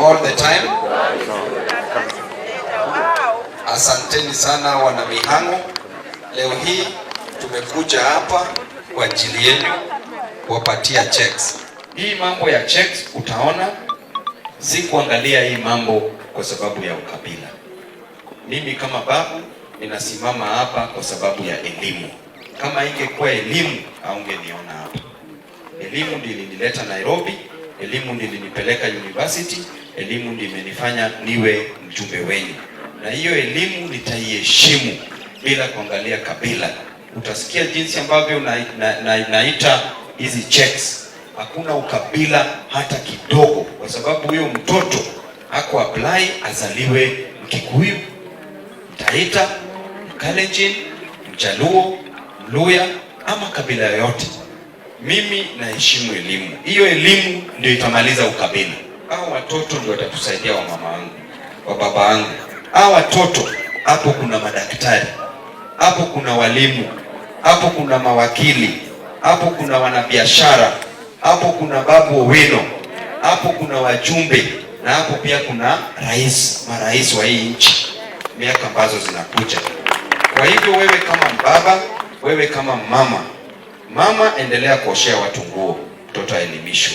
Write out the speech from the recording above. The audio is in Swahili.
All the time. Asanteni sana wana Mihango. Leo hii tumekuja hapa kwa ajili yenu kuwapatia checks. Hii mambo ya checks utaona si kuangalia hii mambo kwa sababu ya ukabila. Mimi kama babu ninasimama hapa kwa sababu ya elimu. Kama ingekuwa elimu, haungeniona hapa. Elimu ndiyo ilinileta Nairobi, elimu ndiyo ilinipeleka university, elimu ndiyo imenifanya niwe mjumbe wenu, na hiyo elimu nitaiheshimu bila kuangalia kabila. Utasikia jinsi ambavyo naita hizi checks, hakuna ukabila hata kidogo, kwa sababu huyo mtoto haku apply azaliwe Mkikuyu, Mtaita, Mkalenjin, Mjaluo, Mluya ama kabila yoyote. Mimi naheshimu elimu. Hiyo elimu ndio itamaliza ukabila. Hao watoto ndio watatusaidia, wa mama wangu, wa baba wangu. Hao watoto hapo, kuna madaktari, hapo kuna walimu, hapo kuna mawakili, hapo kuna wanabiashara, hapo kuna Babu Owino, hapo kuna wajumbe na hapo pia kuna rais, marais wa hii nchi miaka ambazo zinakuja. Kwa hivyo wewe kama baba, wewe kama mama, mama, endelea kuoshea watu nguo, mtoto aelimishwe.